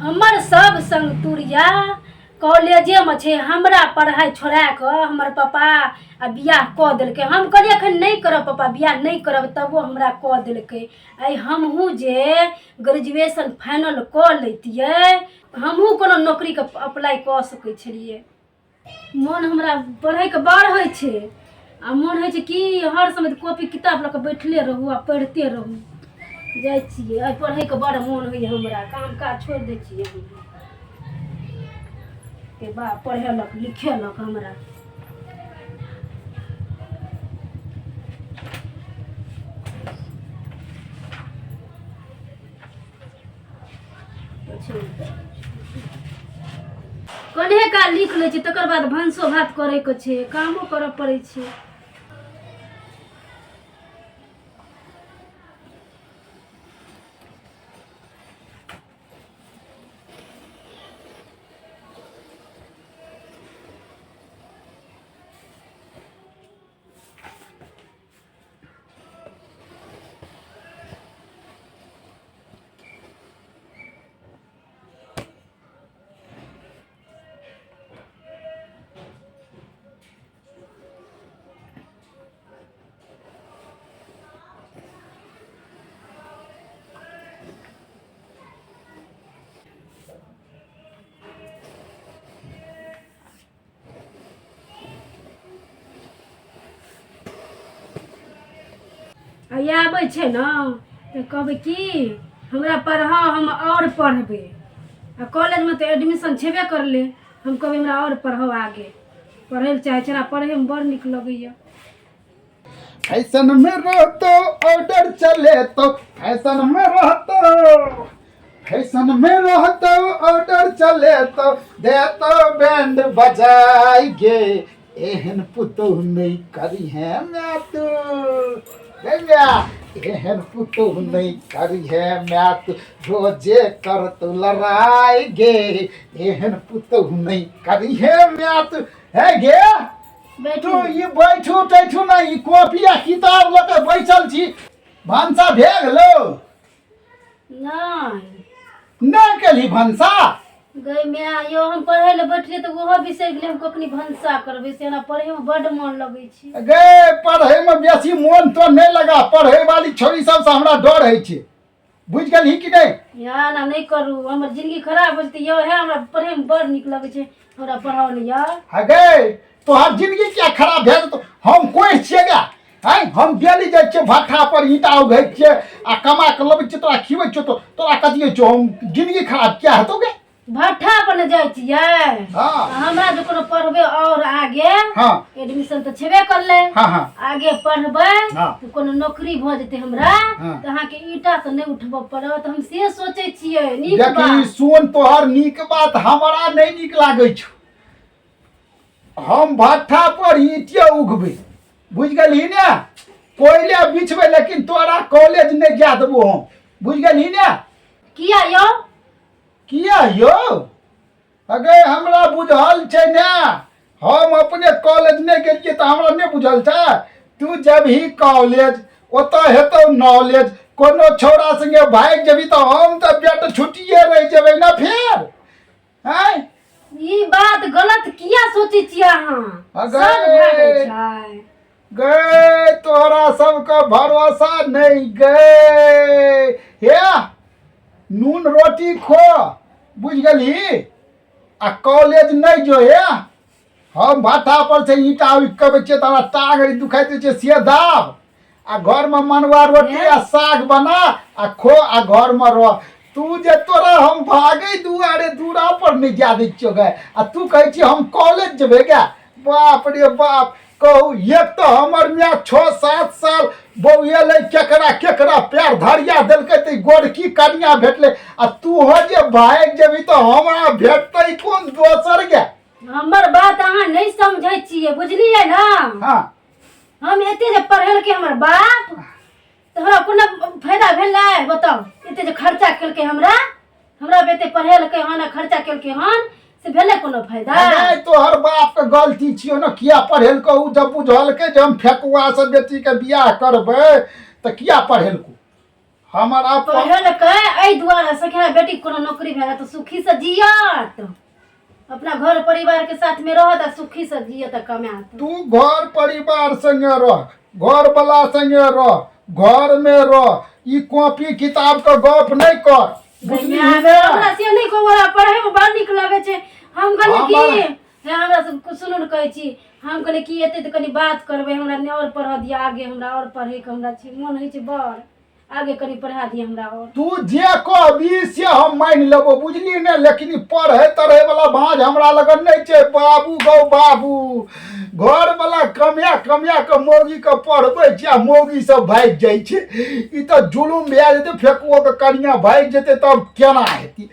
हमर सब संगतुरिया कॉलेजेमे छै। हमरा पढ़ाइ छोड़ा कऽ हमर पापा आ बियाह कऽ देलकै। हम कहलियै एखन नहि करब पापा, बियाह नहि करब, तबो हमरा कऽ देलकै। आइ हमहूँ जे ग्रेजुएशन फाइनल कऽ लैतियै, हमहूँ कोनो नौकरीके अप्लाइ कऽ सकै छलियै। मोन हमरा पढ़ैके बड़ होइ छै आ मोन होइ छै कि हर समय कॉपी किताब लऽ कऽ बैठले रहू आ पढ़िते रहू। जाइ छियै, आइ पढ़ैके बड़ मोन होइए हमरा, काम काज छोड़ि दै छियै हम। के बा पढ़ेलक लिखेलक हमरा। कने काल लिख लै छी, तकर बाद भनसो भात करैके छै, कामो करऽ पड़ै छै। आ आबै छै ने तऽ कहबै की हमरा पढ़ाउ, हम आओर पढ़बै। आ कॉलेजमे तऽ एडमिशन छेबे करलै। हम कहबै हमरा आओर पढ़ाउ, आगे पढ़ै लए चाहै छै। हमरा पढ़ैमे बड़ नीक लगैए। फैशन में रहतो ऑर्डर चले तो, फैशन में रहतो, फैशन में रहतो ऑर्डर चले तो, दे तो बैंड बजाई गे, एहन पुतोह नहीं करी है मैं तू गे म्या, एहन पुतोह नहीं करी है मैं तू, रोजे कर तू लड़ाई गे, एहन पुतोह नहीं करी है मैं तू। है गे बैठू। तू ई बैठू तैठू ना, ई कॉपी आ किताब लऽ के बैसल छी, भनसा भए गेलौ? नहि। नहि केलही भनसा? गई माय यौ, हम पढ़ै लए बैठलियै तऽ ओहो बिसरि गेलियै हम कखनी भनसा करबै। से हमरा पढ़ैमे बड्ड मन लगै छै। गे, पढ़ैमे बेसी मोन तो नहि लगा। पढ़ै वाली छोरी सबसँ हमरा डर होइ छै, बुझि गेलही कि नहि? या ना नहि करू, हमर जिंदगी खराब हो जेतै यौ। हे, हमरा पढ़ैमे बड़ नीक लगै छै, हमरा पढ़ाउ ने यौ। हे गे, तोहर जिंदगी क्या खराब भए जेतौ? हम कोइ छियै गे? आँय, हम डेली जाइ छियै भट्ठा पर, ईंटा उघै छियै आ कमा कऽ लबै छियै, तोरा खिबै छियौ। तो तोरा कथी होइ छौ? हम जिंदगी खराब किया हेतौ गे? भट्ठा पर ने जाइ छियै। हाँ। हमरा जे कोनो पढ़बै और आगे, एडमिशन तऽ छेबे करलै, हाँ हाँ आगे पढ़बै हाँ। तऽ कोनो नौकरी भऽ जेतै हमरा, तऽ अहाँके ईटा तऽ नहि उठबऽ पड़त। हम से सोचै छियै, नीक देखी बात। सुन, तोहर नीक बात हमरा नहि नीक लागै छौ। हम भट्ठा पर ईंटे उघबै, बुझि गेलही ने? कोयले बिछबै, लेकिन तोरा कॉलेज नहि जा देबो हम, बुझि गेलही ने? किया यौ? किया यौ? अगे, हमरा बुझल छै ने। हम अपने कॉलेज नहि गेलियै तऽ हमरा नहि बुझल छै? तू जबही कॉलेज, ओतऽ हेतौ नॉलेज। कोनो छौड़ा संगे भागि जेबही तऽ हम तऽ बेट छुट्टिए रहि जेबै ने फेर। आँय, ई बात गलत किया सोचै छियै अहाँ? अगे। सब भागै छै। गे, तोहरा सबके भरोसा नहि गे। हे, नून रोटी खो, बुझि गेलही? आ कॉलेज नहि जो। हे, हम भाटा पर से ईंटा उकबै छियै तऽ हमरा टांग दुखाइत रहै छै, से दाब आ घरमे मनुआ रोटी आ साग बना आ खो आ घरमे रह। तू जे तोरा हम भागै दुआरे दूरा पर नहि जा दै छियौ गे, आ तू कहै छी हम कॉलेज जेबै गे। बाप रे बाप, कहू, एक तऽ हमर माय 6-7 साल बौएलै, केकरा केकरा पैर धरिया देलकै तऽ ई गोरकी कनिया भेटलै, आ तू हो जे भागि जेबही तऽ हमरा भेटतै कोन दोसर गे? हमर बात अहाँ नहि समझै छियै, बुझलियै ने? हाँ। हम एते जे पढ़ेलकै हमर बाप तऽ हमरा कोनो फायदा भेलै बताउ? एते जे खर्चा केलकै हमरा, हमरा पे एते पढ़ेलकै हन आ खर्चा केलकै हन, से भेलै कोनो फायदा? अरे, तोहर बाप के गलती छियौ ने। किया पढ़ेलकौ? उ जब बुझलकै जे हम फेकुआ से बेटी के बियाह करबै तऽ किया पढ़ेलकौ? हमर अपन पढ़ेलकै एहि दुआरे से कि हमरा बेटीके कोनो नौकरी भए जायत तऽ सुखीसँ जियत, अपना घर परिवार के साथ में रहत आ सुखी से जियत आ कमायत। तू घर परिवार संगे रह, घर वाला संगे रह, घर में रह, ई कॉपी किताब के गप नहीं कर, बुझली ने? हमरा से नहीं कहू, हमरा पढ़े में बड़ नीक लगे छै। हम कहलियै की हे, हमरा सब सुनू ने, कहै छी, हम कहलियै की एते तऽ कनि बात करबै, हमरा ने आओर पढ़ऽ दिअ आगे, हमरा आओर पढ़ैके हमरा छै, मोन होइ छै बड़ आगे कनि पढ़ा दिअ हमरा आओर। तू जे कहबी से हम मानि लेबो, बुझली ने? लेकिन ई पढ़े तढ़े वाला भाँज हमरा लगन नहि छै बाबू। गौ बाबू, घर वाला कमिया कमिया के मौगी के पढ़बै छै आ मौगी सब भागि जाइ छै। ई तऽ जुलुम भए जेतै, फेकुओ के कनिया भागि जेतै तब केना हेतै?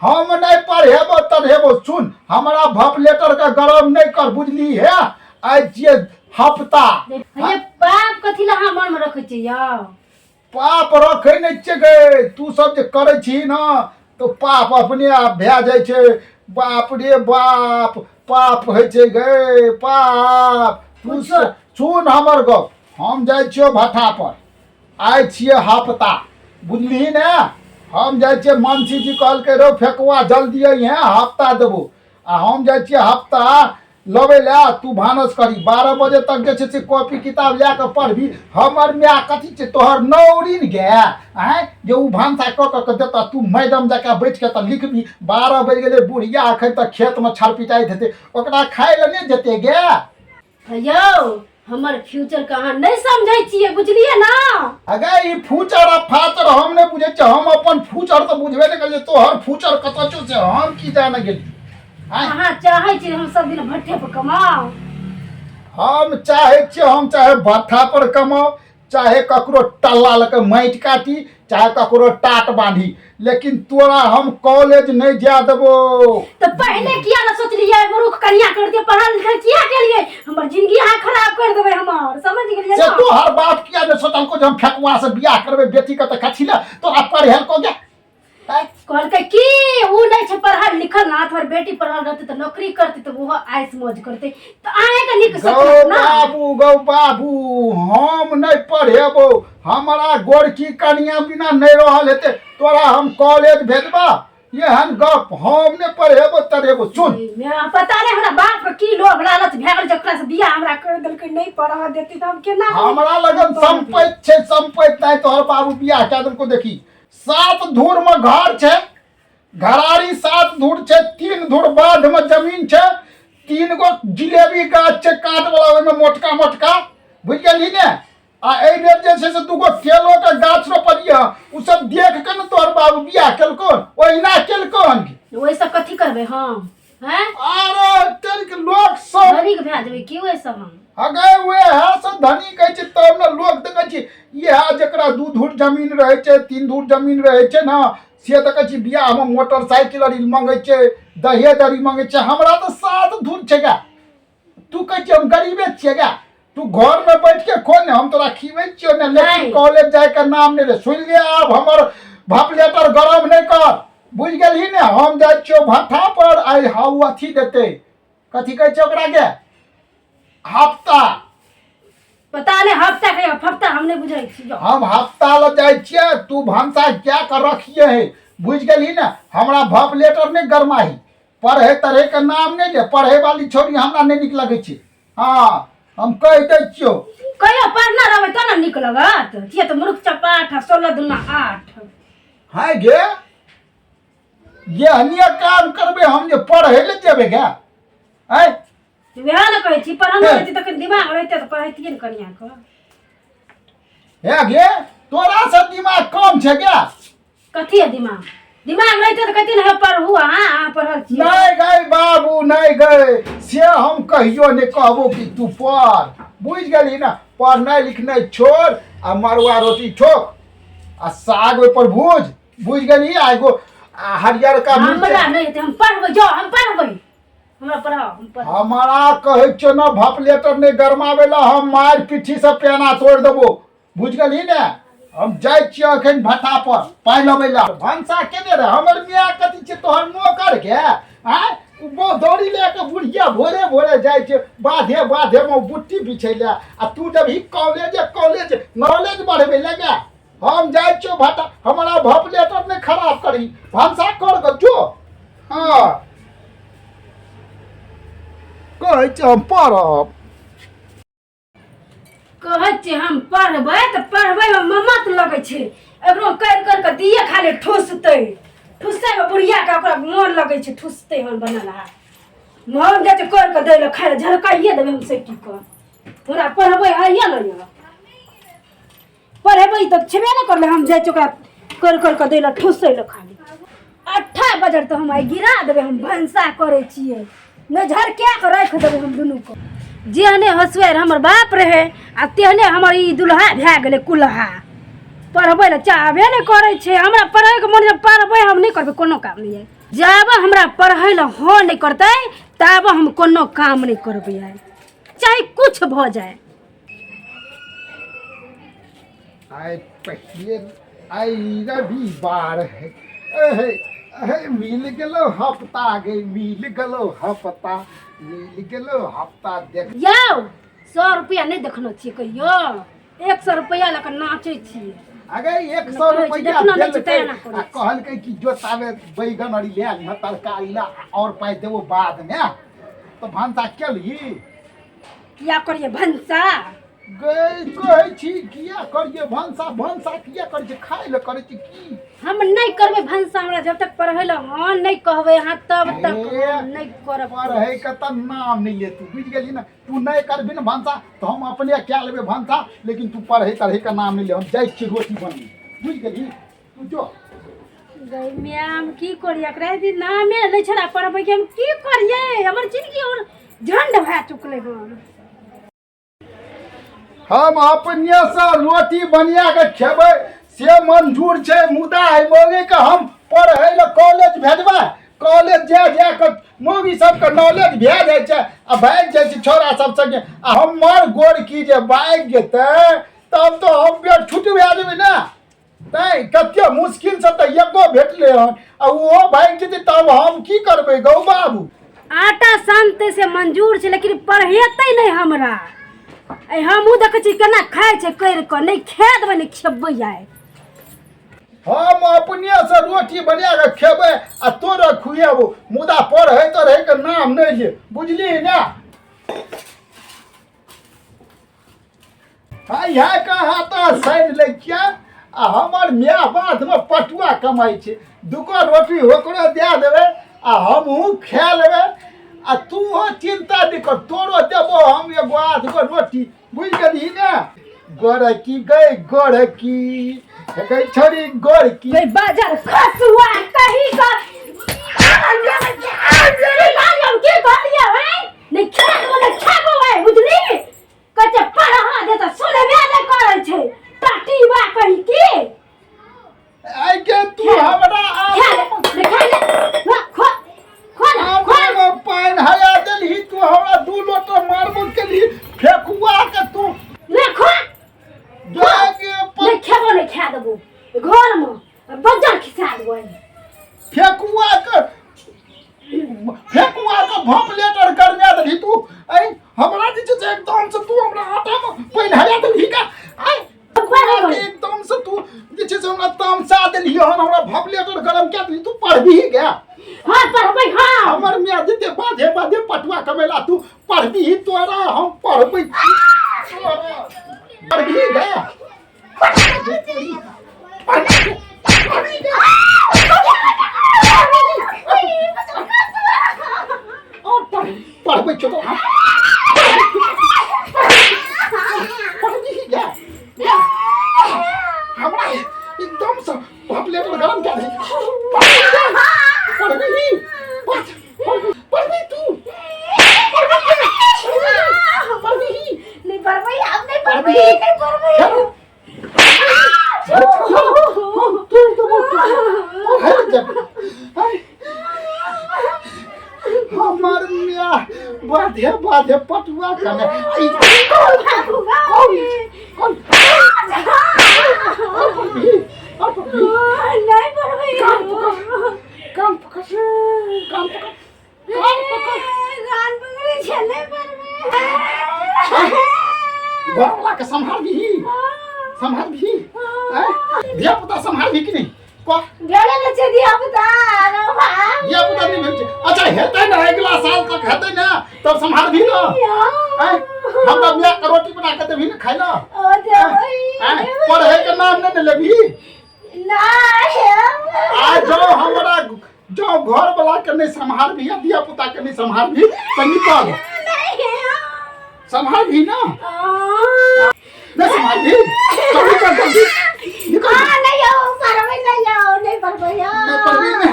हम नहि पढ़ेबो तढ़ेबो। सुन, हमरा भप लेटर के गरम नहि कर, बुझली? हे, आइ छियै हफ्ता। हे, पाप कथी लए अहाँ मनमे रखै छियै यौ? पाप रखै नहि छियै गे, तू सब जे करै छी ने तऽ पाप अपने आप भए जाइ छै। बाप रे बाप, पाप होइ छै गे पाप। तू कुछो। सुन हमर गप, हम जाइ छियौ भट्ठा पर, आइ छियै हफ्ता, बुझलिही ने? हम जाइ छियै, मनसी जी कहलकै रौ फेकुआ जल्दी अइहें, हफ्ता देबो। आ हम जाइ छियै हफ्ता लबै लए, तू भानस करी, 12 बजे तक जे छै से कॉपी किताब लए कऽ पढ़बी। हमर माय कथी छै तोहर नौरिन गे आँय, जे ओ भानसा कऽ कऽ के देतऽ, तू मैडम जकाँ बैठ कऽ तऽ लिखबी? 12 बजि गेलै, बुढ़िया एखन तक खेतमे छरपिटाइत हेतै, ओकरा खाय लए नहि देतै गे? यौ, हमर फ्यूचर के अहाँ नहि समझै छियै, बुझलियै ने? अगे ई फ्यूचर आ फाचर हम नहि बुझै छियै। हम अपन फ्यूचर तऽ बुझबे नहि करै छियै, तोहर फ्यूचर कतऽ छौ से हम की जाने गेलियै आँय? अहाँ चाहै छियै हम सब दिन भट्ठे पर कमाउ? हम चाहै छियै, हम चाहे भट्ठा पर कमाउ, चाहे ककरो टल्ला लऽ कऽ माटि काटी, चाहे ककरो टाट बांधी, लेकिन तोरा हम कॉलेज नहि जाय देबो। तऽ पहले किया ना सोचलियै मूर्ख कनिया कर दिए, पढ़ल लिखल किया केलियै? हमर जिंदगी अहाँ खराब कर देबै हमर, समझ गेलियै से ना? तोहर बाप किया नहि सोचलको जे हम फेकुआ से बियाह करबै बेटी के, तऽ कथी लए तोरा पढ़ेलको गे? कहलकै कि उ नहि छै पढ़ल लिखल ना, तोहर बेटी पढ़ल रहतै तऽ नौकरी करतै तऽ ओहो आइस मौज करतै, तऽ अहाँके नीक गौ सोचलक ना। बाबू, गौ बाबू, हम नहि पढ़ेबो। हमरा गोरकी कनिया बिना नहि रहल हेतै, तोरा हम कॉलेज भेजबा? एहन गप हम नहि पढ़ेबो तढ़ेबो, सुन। पता नहि हमरा बाप के की लोभ लालच भए गेल, जकरा से बियाह हमरा कर देलकै। नहि पढ़ऽ देती तऽ हम केना? हमरा लगन सम्पति छै, सम्पति नहि तोहर बाबू बियाह कए देलको। देखी, 7 धूर में घर छै, घरारी 7 धूर छै, 3 धूर बाध में जमीन छै, 3 गो जिलेबी गाछ छै काट वाला, ओहिमे मोटका मोटका, बुझि गेलही ने? आ एहि बेर जे छै से 2 गो केलो के गाछ रोपलियै, ओ सब देख के ने तोहर बाबू बियाह केलको, ओहिना केलको हन की? ओहिसँ कथी करबै हम हैं? अरे तनिक लोक सब धनिक भए जेबै की ओहिसँ हम? अगे वएह सब धनी कहै छै तब ने लोक देखै छी। इएह जकरा 2 धूर जमीन रहै छै, 3 धूर जमीन रहै छै ने, से देखै छी बियाहमे मोटरसाइकिल आर मंगै छै, दहेज आर मंगै छै। हमरा तऽ 7 धूर छै गा, तू कहै छी हम गरीबे छियै गा। तू घरमे बैठ के खो ने, हम तोरा खिबै छियौ ने, लेकिन नहि। कॉलेज जायके नाम नहि ले, सुनि ले। आब हमर भपलेटर गरम नहि कर, बुझि गेलही ने? हम जाइ छियौ भट्ठा पर, आइ हाउ अथी देतै, कथी कहै छै ओकरा गे, हफ्ता। पता नहि हफ्ता के हफ्ता हम नहि बुझै छी। हम हफ्ता लऽ जाइ छियै, तू भनसा कए कऽ रखिए है, बुझि गेलही ने? हमरा भप लेटर नहि गरमाही, पढ़े तढ़े के नाम नहि ले। पढ़े वाली छौड़ी हमरा नहि नीक लगै छै। हँ, हम कहि दै छियौ। कहियो पढ़ना रहबै तब ने नीक लगत, किया तऽ मूर्ख चपाट आ 16 दुना 8। हाय गे, एहनिए काम करबै हम जे पढ़ै लए जेबै गे? आँय? वएह ने कहै छी, पढ़ल रहतै तखन दिमाग रहितै तऽ पढ़ैतियै ने कनिया के। हे गे, तोरा से दिमाग कम छै गे? कथी है दिमाग? दिमाग रहितै तऽ कहतियै ने, हे पढ़ू अहाँ, अहाँ पढ़ल छी। नहि गई बाबू, नहि गई, से हम कहियो नहि कहबो कि तू पढ़, बुझि गेलही ने? पढ़नाइ लिखनाइ छोड़ आ मड़ुआ रोटी ठोक आ साग ओहिपर भूज, बुझि गेलही? आ एगो आ हरियरका हमरा मिरचाइ। नहि हेतै, हम पढ़बै, जाउ, हम पढ़बै, हमरा पढ़ाओ, हम पढ़बै। हमारा कहै छियौ ने, भपलेटर नहि गरमाबै ला, हम मारि पिट्ठी से पेना तोड़ि देबो, बुझि गेलही ने? हम जाइ छियौ एखन भट्ठा पर पाइ लबै ला। भनसा केने रहे हमर मियाँ कथी छै तोहर नौकर के? आँय, ओ दौड़ी लए कऽ बुढ़िया भोरे भोरे जाइ छै बाधे बाधे मे बुट्टी बिछै लए, आ तू जब ही कॉलेज कॉलेज नॉलेज बढ़बै लए गे। हम जाइ छियौ भाटा, हमरा भपलेटर नहि खराब करही, भनसा कर गऽ जो। हँ, कहै छै हम पढ़ब। कहै छियै हम पढ़बै तऽ पढ़बैमे ममत लगै छै। एकरो करि करि कऽ दिए खाली ठुसतै, ठुसैमे बुढ़ियाके ओकरा मोन लगै छै, ठुसतै हन बनल हा। हम जाइ छियै करि कऽ दै लए, खाइ लए झलकाइए देबै हम सटि कऽ। हमरा पढ़बै आइए ने यऽ, पढ़ेबै तऽ छेबे नहि करलै। हम जाइ छियै ओकरा करि करि कऽ दै लए, ठुसै लए खाली। अट्ठा बजर तऽ हम आइ गिरा देबै। हम भनसा करै छियै, नहि झरका कऽ राखि देबै हम दुनूके। जेहने होशियार हमर बाप रहै आ तेहने हमर ई दुल्हा भए गेलै कुल्हा। पढ़बै लए चाहबे नहि करै छै। हमरा पढ़ैके मोन जब पढ़बै हम नहि करबै कोनो काम नहि। जाबऽ हमरा पढ़ै लए हँ नहि करतै ताबऽ हम कोनो काम नहि करबै आइ, चाहे कुछ भऽ जाए। आइ पहिले आइ रविवार है, एहे एहे मिल गेलो हफ्ता गे, मिल गेलो हफ्ता, मिल गेलो हफ्ता देख। यौ, 100 रुपैआ नहि देखने छियै कहियो? 100 रुपैआ लऽ कऽ नाचै छियै। अगे 100 कहै छी, रुपैआ देखना नहि छै, देलकै तेना करै आ छै। कहलकै कि जो ताबे बैगन अरी लए लिहऽ, तरकारी ला, और पाइ देबो बादमे। तऽ भनसा केलही? किया करियै भनसा? गै, कहै छी किया करियै भनसा? भनसा किया करै छी? खाय लए करै छी की? हम नहि करबै भनसा। हमरा जब तक पढ़ै लए हँ नहि कहबै अहाँ तब तक हे, हम नहि करब। पढ़ै के तऽ नाम नहि ले तू, बुझि गेलही ने? तू नहि करबही ने भनसा तऽ हम अपने कए लेबै भनसा, लेकिन तू पढ़ै तढ़ै के नाम नहि ले। हम जाइ छियै रोटी बनबै, बुझि गेलही? तू जो। गै माय, हम की करियै एकरा? यदि नामे नहि छड़ा पढ़बै के, हम की करियै? हमर जिंदगी और झंड भए चुकलै हन। हम अपनेसँ रोटी बनिया कऽ खेबै से मंजूर छै, मुदा एहि मौगीके हम पढ़ै लए कॉलेज भेजबै? कॉलेज जा जा कऽ मौगी सबके नॉलेज भए जाइ छै आ भागि जाइ छै छौड़ा सब संगे, आ हमर गोरकी जे भागि जेतै तब तऽ हम बेर छुट्टी भए जेबै ने। तैँ कते मुश्किलसँ तऽ एगो भेटलै हन, आ ओहो भागि जेतै तब हम की करबै गौ बाबू? आटा सानतै से मंजूर छै, लेकिन पढ़ेतै नहि हमरा। आइ हमहूँ देखै छी केना खाइ छै करि कऽ। नहि खा देबै, नहि खेबै आइ। हम अपनेसँ रोटी बना कऽ खेबै आ तोरा खुएबो, मुदा पढ़ै तढ़ैके नाम नहि ले, बुझलिही ने? इएह कहाँ तऽ सानि लै छियै आ हमर माय बाधमे पटुआ कमाइ छै, दूगो रोटी ओकरो दए देबै आ हमहूँ खा लेबै। आ तूहो चिन्ता नहि कर, तोरो देबो हम एगो आधगो रोटी, बुझि गेलही ने? गोरकी गै, गोरकी गै, छोड़ी गोरकी। गै बाजार खसुआ कही का, की कहलियै? नहि खेबो, नहि खेबो आइ, बुझली? कहै छै पढ़ा दे तऽ सुनबे नहि करै छै। टटीबा कही की। आइ के तू हमरा खा ले, नहि खा ले, खो खो खो ना, खो। आमे पानि हया देलही तू हमरा, दू लोटा मारबो केलही फेकुआ के तू। नहि खो। जाके नहि खेबो, नहि खा देबो घरमे, बज्जर खिसा देबो आइ। फेकुआ के भपलेटर करने देलही तू। ऐ हमरा जे छै से एकदम से तू हमरा आटा में पानि हरा देलही का ऐ? एकदम से तू जे छै से हमरा तमसा देलही हन, हमरा भपलेटर गरम कए देलही। तू पढ़बिही गे? हाँ, पढ़बै, हाँ। हमर मियाँ जेते बाधे बाधे पटुआ कमेला, तू पढ़बिही? तोरा हम पढ़बै छी, तोरा पढ़बिही गे? पढ़बिही, पढ़बिही गे? और पढ़बै छौ तोरा, पढ़बिही गे? हमरा एकदम से भपलेटर गरम कए देलही। पढ़बिही गे? पढ़बिही? पढ़बिही तू? पढ़बिही? नहि पढ़बै आब, नहि पढ़बै, नहि पढ़बै। हमर मिया बाधे बाधे पटुआ कमे। कौन कौन कौन? नहीं पढ़बै। कान पकड़, कान पकड़, कान पकड़, कान पकड़। कान पकड़ै छै, नहि पढ़बै। घरवाला के सम्हारबिही? सम्हारबही? आँय, धिया पुता सम्हारबही कि नहि, कह। भेले ने छै धिया पुता रो भाई। धिया पुता नहि भेल छै? अच्छा, हेतै ने, अगिला साल तक हेतै ने, तब सम्हारबही ने? आँय, हमरा माय के रोटी बना के देबही ने खाइ लए? ओ देबै। आँय, पढ़े के नाम नहि ने लेबही? नहि। आ जौ हमरा जौ घर वाला के नहि सम्हारबही आ धिया पुता के नहि सम्हारबही तऽ निकल। सम्हारबही ना? नहि सम्हारबही तऽ निकल, जल्दी निकल। नहीं हो पढ़बै, नहीं हो, नहीं पढ़बै। नहीं पढ़बही ने?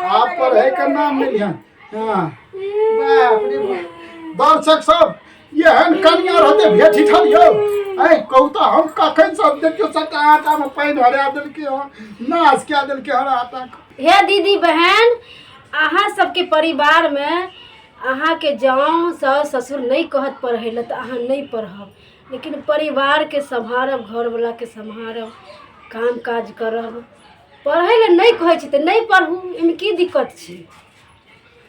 आप पढ़े के नाम नहीं लिहन। हाँ, बाप रे बाप। दर्शक सब, एहन कनिया रहते भेटी ठल यौ। ऐ कहू तऽ, हम कखन सब देखियौ, सबटा आटामे पानि हरा देलकै हँ, नाश कए देलकै हर आटा। हे दीदी बहन, अहाँ सबके परिवारमे अहाँके जँ साउस ससुर नहि कहत पढ़ै लए तऽ अहाँ नहि पढ़ब, लेकिन परिवारके सम्हारब, घरवलाके सम्हारब, काम काज करब। पढ़ै लए नहि कहै छै तऽ नहि पढ़ू, एहिमे की दिक्कत छै?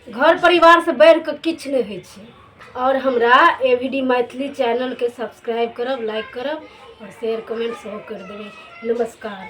घर परिवारसँ बढ़ि कऽ किछु नहि होइ छै। आओर हमरा ए वी डी मैथिली चैनलके सब्सक्राइब करब, लाइक करब आओर शेयर कमेंट सेहो करि देबै। नमस्कार।